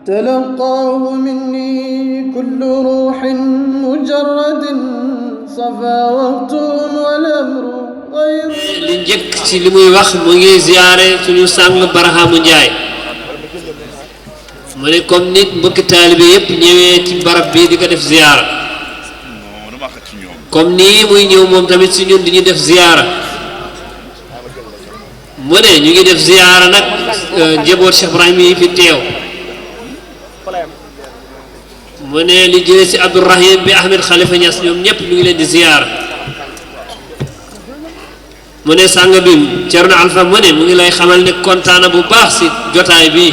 تلقاه مني كل روح مجرد صفا وقت والأمر غير li njëkk ci li muy wax mu ngi ziyaare suñu sàng Barhaamu Njaay mu ne comme nit mbokki taalibe yépp ñëwee ci barab bi di ko def ziyaara comme nii muy ñëw moom tamit si ñun di ñu def ziyaara mu ne ñu ngi def ziyaara nag njaboot Cheikh Ibrahim yi fi teew mu ne li jëlee si Abdourahim bi Ahmed Khalifa Niass ñoom ñëpp ñu ngi leen di ziyaara mu ne sàng bi Cerno Alpha mu ne mu ngi lay xamal ne kontaana bu baax si jotaay bi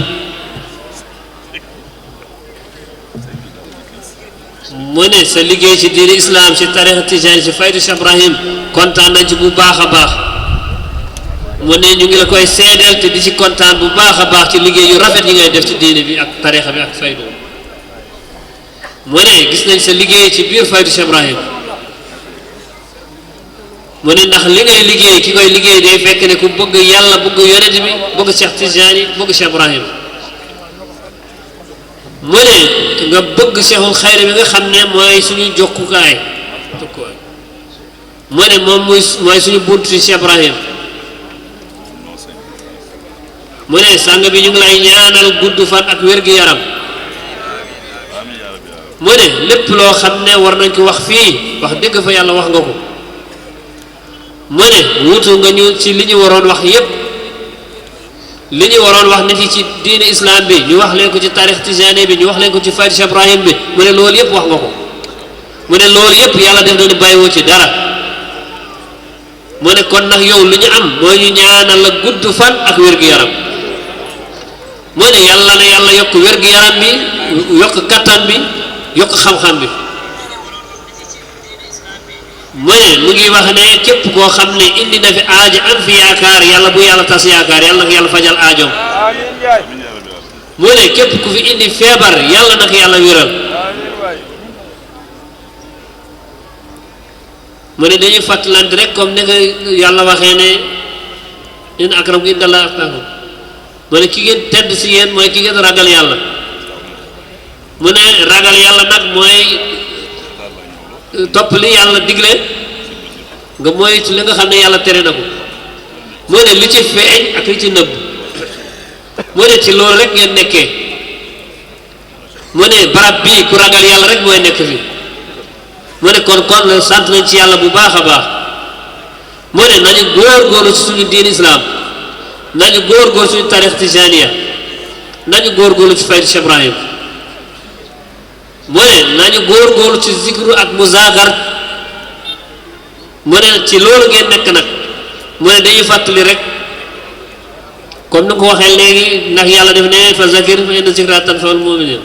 mu ne sa liggéey ci diini islam ci tarixa tijaan ci faydu Cheikh Ibrahim kontaan nañ ci bu baax a baax mu ne ñu ngi la koy seedeel te di ci kontaan bu baax a baax ci liggéey yu rafet yi ngay def ci diini bi ak tarixa bi ak faydu mu ne gis nañ sa liggéey ci biir faydu Cheikh Ibrahim mu ne ndax li ngay liggéey ki koy liggéey day fekk ne ku bëgg yàlla bëgg yonent bi bëgg Cheikh Tijaani bëgg Cheikh Ibrahim mu ne nga bëgg Cheikhul Xayri bi nga xam ne mooy suñu jokkukaay mu ne moom mooy suñu bunt ci Cheikh Ibrahim mu ne sàng bi ñu ngi lay ñaanal gudd fan ak wér-gi-yaram mu ne lépp loo xam ne war nañ ko wax fii wax dëgg fa yàlla wax nga ko mu ne wutu nga ñu ci li ñu waroon wax yépp li ñu waroon wax nit yi ci diine islam bi ñu wax leen ko ci taarix tijaani bi ñu wax leen ko ci faydu Cheikh Ibrahim bi mu ne loolu yépp wax nga ko mu ne loolu yépp yàlla def na ni bàyyiwoo ci dara mu ne kon nag yow lu ñu am mooy ñu ñaanal la gudd fan ak wér-gu-yaram mu ne yàlla na yàlla yokk wér-gu-yaram bi yokk kattan bi yokk xam-xam bi mu ne mu ngi wax ne képp koo xam ne indi na fi aajo am fi yaakaar yàlla bu yàlla tas yaakaar yàlla nag yàlla fajal aajoom mu ne képp ku fi indi feebar yàlla nag yàlla wéral mu ne dañuy fàttalante rek comme ni nga yàlla waxee ne in akram inda Allah atqaakum mu ne ki ngeen tedd si yéen mooy ki ngeen ragal yàlla mu ne ragal yàlla nag mooy topp li yàlla digle nga mooy ci li nga xam ne yàlla tere na ko moo ne li ci feeñ ak li ci nëbb moo ne ci loolu rek ngeen nekkee moo ne barab bii ku ragal yàlla rek mooy nekk fi moo ne kon sant nañ ci yàlla bu baax a baax moo ne nañu góor-góorlu ci suñu diin islam nañu góor-góorlu suñu tarix tijaniya nañu góor-góorlu ci faydu Cheikh Ibrahim mu ne nañu góor-góorlu ci zikru ak muzaakar mu ne ci loolu ngeen nekk nag mu ne dañuy fàttali rek comme ni nga ko waxee léegi ndax yàlla def ne fa zakir fa inna zikra tanfa'ul mu'minin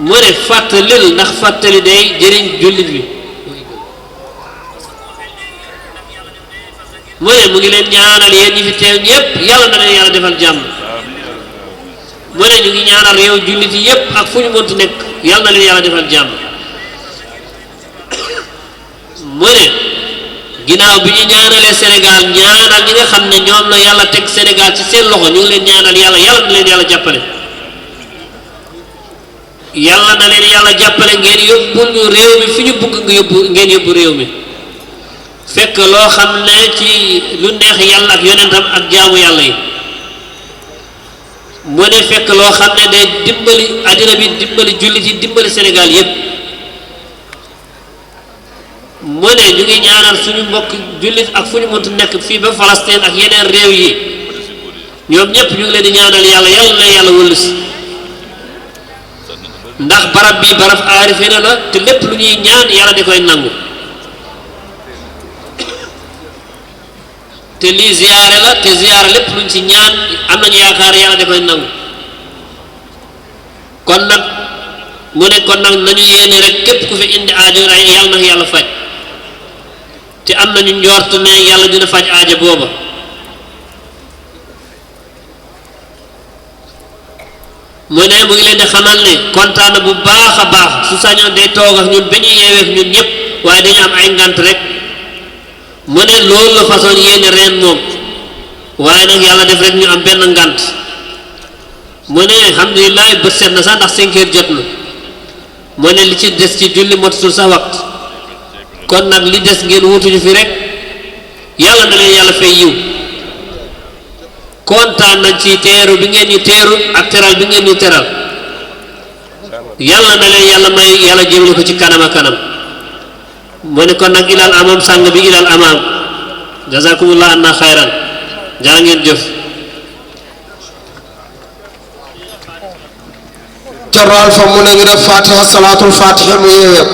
mu ne fàttalil ndax fàttali day jëriñ jullit bi mu ne mu ngi leen ñaanal yéen ñi fi teew ñëpp yàlla na leen yàlla defal jàmm mu ne ñu ngi ñaanal réew jullit yi yépp ak fu ñu mënti nekk yàlla na leen yàlla defal jàmm mu ne ginnaaw bi ñu ñaanalee Sénégal ñaanal ñi nga xam ne ñoom la yàlla teg Sénégal ci seen loxo ñu ngi leen ñaanal yàlla na leen yàlla jàppale yàlla na leen yàlla jàppale ngeen yóbbul ñu réew mi fi ñu bëgg ngeen yóbbu réew mi fekk loo xam ne ci lu neex yàlla ak yonentam ak jaamu yàlla yi mu ne fekk loo xam ne day dimbali àddina bi dimbali jullit yi dimbali Sénégal yépp mu ne ñu ngi ñaanal suñu mbokk jullit ak fu ñu mënti nekk fii ba Palestine ak yeneen réew yi ñoom ñépp ñu ngi leen di ñaanal yàlla na yàlla wëllu si ndax barab bi barab aarifina la te lépp lu ñuy ñaan yàlla di koy nangu te lii ziyaare la te ziyaare lépp luñ ci ñaan am nañu yaakaar yàlla da koy nangu kon nag mu ne kon nag nañu yéene rek képp ku fi indi aajo yàlla nag yàlla faj te am nañu njort ne yàlla dina faj aajo booba mu ne mu ngi leen di xamal ne kontaan na bu baax a baax su sañoon day toog ak ñun ba ñu yeewee ak ñun ñëpp waaye dañu am ay ngant rek mu ne loolu la façon yéene reen moom waaye nag yàlla def rek ñu am benn ngant mu ne alhamdulilah bët set na sax ndax 5 heures jot na mu ne li ci des ci julli motatul sax waxtu kon nag li des ngeen wutuñu fi rek yàlla na leen yàlla fay yiw kontaan nañ ci teeru bi ngeen ñu teeru ak teral bi ngeen ñu teral yàlla na leen yàlla may yàlla jëmale ko ci kanam a kanam mu ne kon nag ilal amam sàng bi ilal amam jazakumullah anna xayran jaa ngeen jëf Cerno Alpha mu ne ñu def fatiha salaatul fatiha mu yeeyam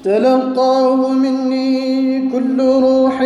تلقاه مني كل روح